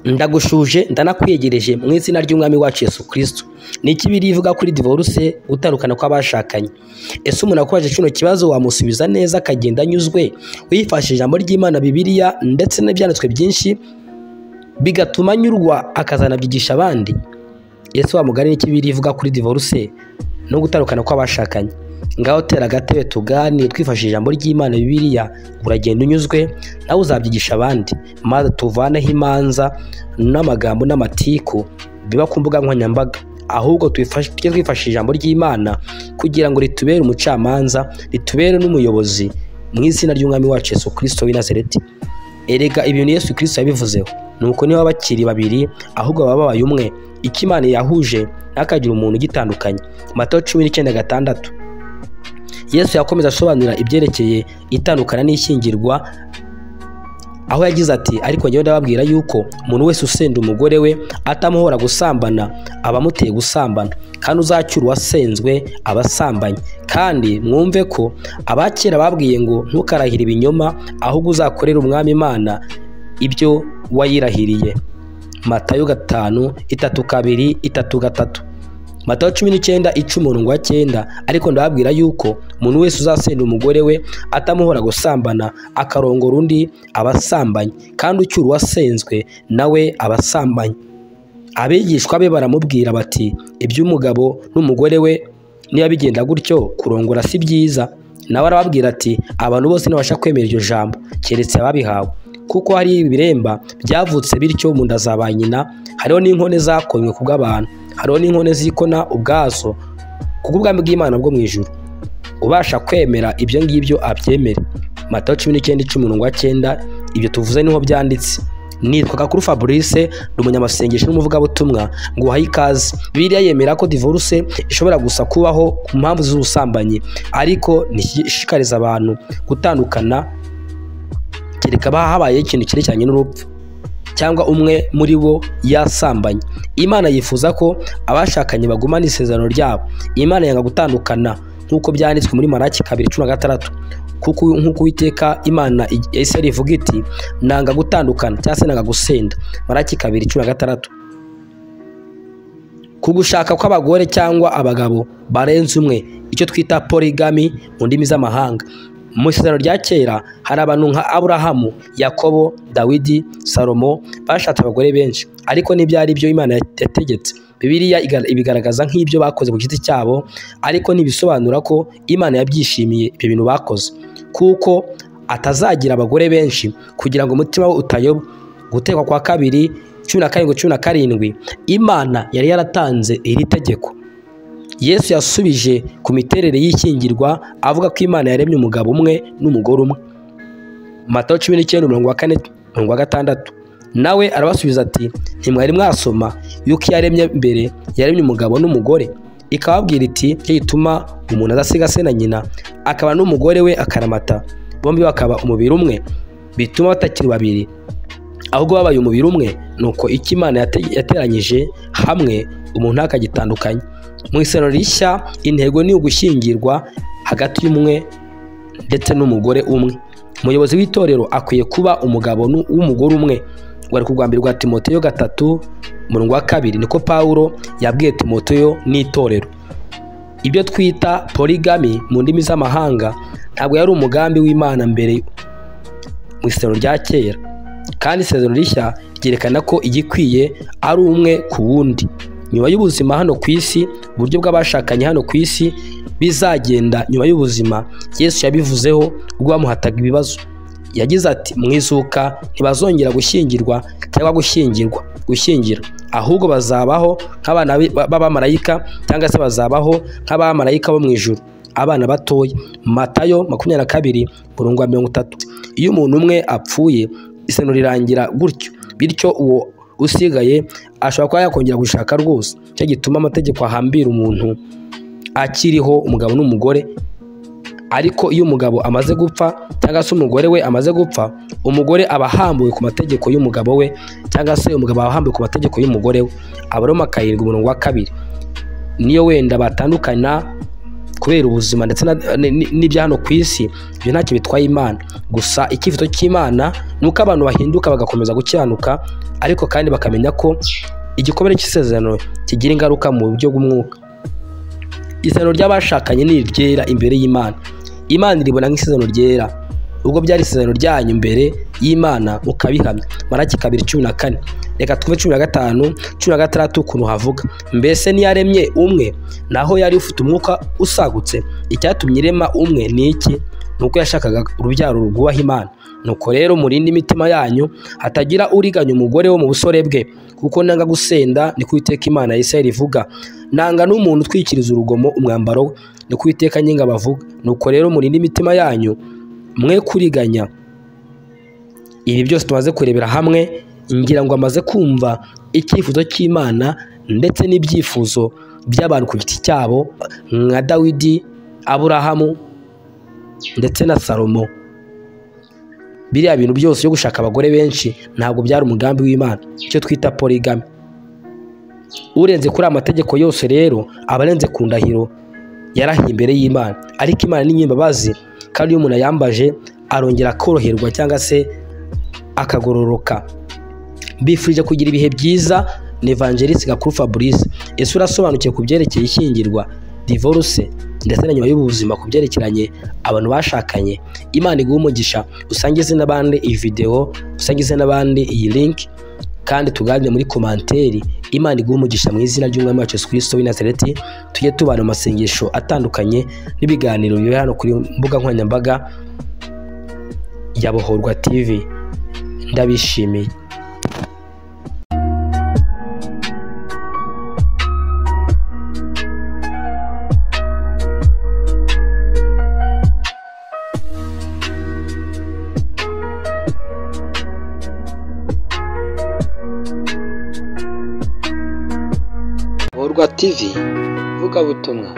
Ndagushuje, ndanakwiyegereje mu izina ry'Umwami wacu Yesu Kristo. Ni iki Bibiliya ivuga kuri divorce, gutandukana kw'abashakanye? Ese umuntu akubajije kino kibazo wamusubiza neza akagenda anyuzwe, wifashishije ijambo ry'Imana Bibiliya ndetse n'ibyanditswe byinshi bigatuma anyurwa akazanabyigisha abandi? Ese wa mugani, ni iki Bibiliya ivuga kuri divorce no gutandukana kw'abashakanye? Ngaho tera agatebe tuganire twifashishije ijambo ry'Imana Bibiliya, uragenda unyuzwe nawe uzabyigisha abandi, maze tuvaneho imanza n'amagambo n'amatiku biba ku mbuga nkoranyambaga, ahubwo tujye twifashisha ijambo ry'Imana kugira ngo ritubere umucamanza, ritubere n'umuyobozi mu izina ry'Umwami wacu Yesu Kristo w'i Nazareti. Erega ibintu Yesu Kristo yabivuzeho, nuko niba bakiri babiri ahubwo baba babaye umwe, icyo Imana yahuje ntakagira umuntu ugitandukanye. Matayo 19:6. Yesu yakomeza asobanura ibyerekeye itandukana n'ishyingirwa, aho yagize ati: ariko njyewe ndababwira yuko umuntu wese usenda umugore we atamuhora gusambana aba amuteye gusambana, kandi uzacyura uwasenzwe aba asambanye. Kandi mwumve ko abakera babwiye ngo ntukarahire ibinyoma, ahubwo uzakorere Umwami Imana ibyo wayirahiriye. Matayo 5:3-2 3-3. Matayo 19:10. Ariko ndababwira yuko umuntu wese uzasenda umugore we atamuhora gusambana akarongora undi aba asambanye, kandi ucyura uwasenzwe nawe aba asambanye. Abigishwa be baramubwira bati: iby'umugabo n'umugore we niba bigenda gutyo, kurongora si byiza. Nawe arababwira ati: abantu bose ntibabasha kwemera iryo jambo keretse ababihawe, kuko hari ibiremba byavutse bityo mu nda za ba nyina, hariho n'inkone zakonywe ku bw'abantu, hariho n'inkone zikona ubwazo kubw'ubwami bw'Imana bwo mu ijuru. Ubasha kwemera ibyo ngibyo abyemere. Matayo 19:10. Ibyo tuvuze niho byanditse. Nitwa Gakuru Fabrice, ndi umunyamasengesho n'umuvugabutumwa, nguhaye ikaze. Bibiliya yemera ko divorce ishobora gusa kubaho ku mpamvu z'ubusambanyi, ariko ntishishikariza abantu gutandukana kereka habaye ikintu cyerekeranye n'urupfu cyangwa umwe muri bo yasambanye. Imana yifuza ko abashakanye bagumana isezerano ryabo. Imana yanga gutandukana nk'uko byanditswe muri Malaki 2:16, kuko nk'uko Uwiteka Imana ya Isirayeli ivuga iti: nanga gutandukana cyangwa se nanga gusenda. Malaki 2:16. Ku gushaka kw'abagore cyangwa abagabo barenze umwe, icyo twita polygamy mu ndimi z'amahanga. Mu isezerano rya kera hari abantu nka Aburahamu, Yakobo, Dawidi, Salomo bashatse abagore benshi, ariko ntibyari ibyo Imana yategetse. Bibiliya ibigaragaza nk'ibyo bakoze ku giti cyabo, ariko ntibisobanura ko Imana yabyishimiye ibyo bintu bakoze, kuko atazagira abagore benshi kugira ngo umutima we utayoba. Gutekwa kwa kabiri 17:17. Imana yari yaratanze iri tegeko. Yesu yasubije ku miterere y'ishyingirwa avuga ko Imana yaremye umugabo umwe n'umugore umwe. Matayo 19:4-6. Nawe arabasubiza ati: ntimwari mwasoma yuko yaremye mbere yaremye umugabo n'umugore, ikababwira iti: icyo gituma umuntu adasiga se na nyina akaba n'umugore we akaramata, bombi bakaba umubiri umwe, bituma batakiri babiri ahubwo babaye umubiri umwe. Nuko icyo Imana yateranyije hamwe umuntu akagitandukanya. Mu isezerano rishya intego ni ugushyingirwa hagati y'umwe ndetse n'umugore umwe. Umuyobozi w'itorero akwiye kuba umugabo w'umugore umwe. Wari ku rwambere rwa Timoteyo 3:2, niko Paulo yabwiye Timoteyo n'itorero. Ibyo twita polygamy mu ndimi z'amahanga ntabwo yari umugambi w'Imana mbere mu isezerano rya kera, kandi isezerano rishya ryerekana ko igikwiye ari umwe ku wundi. Nyuma y'ubuzima hano ku isi, uburyo bw'abashakanye hano ku isi bizagenda nyuma y'ubuzima, Yesu yabivuzeho ubwo bamuhataga ibibazo. Yagize ati: mu izuka ntibazongera gushyingirwa cyangwa gushyingira, ahubwo bazabaho nk'abana b'abamarayika, cyangwa se bazabaho nk'abamarayika bo mu ijuru, abana batoya. Matayo 22:30. Iyo umuntu umwe apfuye isezerano rirangira gutyo, bityo uwo usigaye ashobora kuba yakongera gushaka rwose. Cyo gituma amategeko ahambira umuntu akiriho, umugabo n'umugore. Ariko iyo umugabo amaze gupfa cyangwa se umugore we amaze gupfa, umugore aba ahambuwe ku mategeko y'umugabo we, cyangwa se umugabo aba ahambuwe ku mategeko y'umugore we. Abaroma 7:2. Niyo wenda batandukana kubera ubuzima ndetse n'ibya hano ku isi, ibyo ntacyo bitwaye Imana. Gusa icyifuzo cy'Imana ni uko abantu bahinduka bagakomeza gukiranuka, ariko kandi bakamenya ko igikomere cy'isezerano kigira ingaruka mu buryo bw'umwuka. Isezerano ry'abashakanye ni iryera imbere y'Imana. Imana iribona nk'isezerano ryera, ubwo byari isezerano ryanyu mbere y'Imana mukabihamya. Malaki 2:14. Reka twumve 15, 16 ukuntu havuga: mbese ntiyaremye umwe, naho yari ufite umwuka usagutse? Icyatumye irema umwe ni iki? Nuko yashakaga urubyaro rwubaha Imana. Nuko rero murinde imitima yanyu, hatagira uriganya umugore wo mu busore bwe, kuko nanga gusenda, ni ko Uwiteka Imana ya Isirayeli ivuga. Nanga n'umuntu utwikiriza urugomo umwambaro we, ni ko Uwiteka Nyiringabo avuga. Nuko rero murinde imitima yanyu, mwe kuriganya. Ibi byose tumaze kurebera hamwe, ngira ngo amaze kumva icyifuzo cy'Imana ndetse n'ibyifuzo by'abantu ku giti cyabo, nka Dawidi, Aburahamu ndetse na Salomo. Biriya bintu byose byo gushaka abagore benshi ntabwo byari umugambi w'Imana, icyo twita polygamy. Urenze kuri amategeko yose rero aba arenze ku ndahiro yarahiye imbere y'Imana. Ariko Imana ni nyembabazi, kandi iyo umuntu ayambaje arongera akoroherwa cyangwa se akagororoka. Mbifurije kugira ibihe byiza. Ni Evangeliste Gakuru Fabrice. Ese urasobanukiwe ku byerekeye ishyingirwa, divorce ndetse na nyuma y'ubuzima ku byerekeranye abantu bashakanye? Imana iguhe umugisha. Usangize n'abandi iyi video, usangize n'abandi iyi link, kandi tuganire muri komanteri. Imana iguhe umugisha mu izina ry'Umwami wacu Yesu Kristo w'i Nazareti. Tujye tubana mu masengesho atandukanye n'ibiganiro bibera hano kuri mbuga nkoranyambaga ya Bohorwa TV. Ndabishimiye. Bohorwa TV, ivugabutumwa.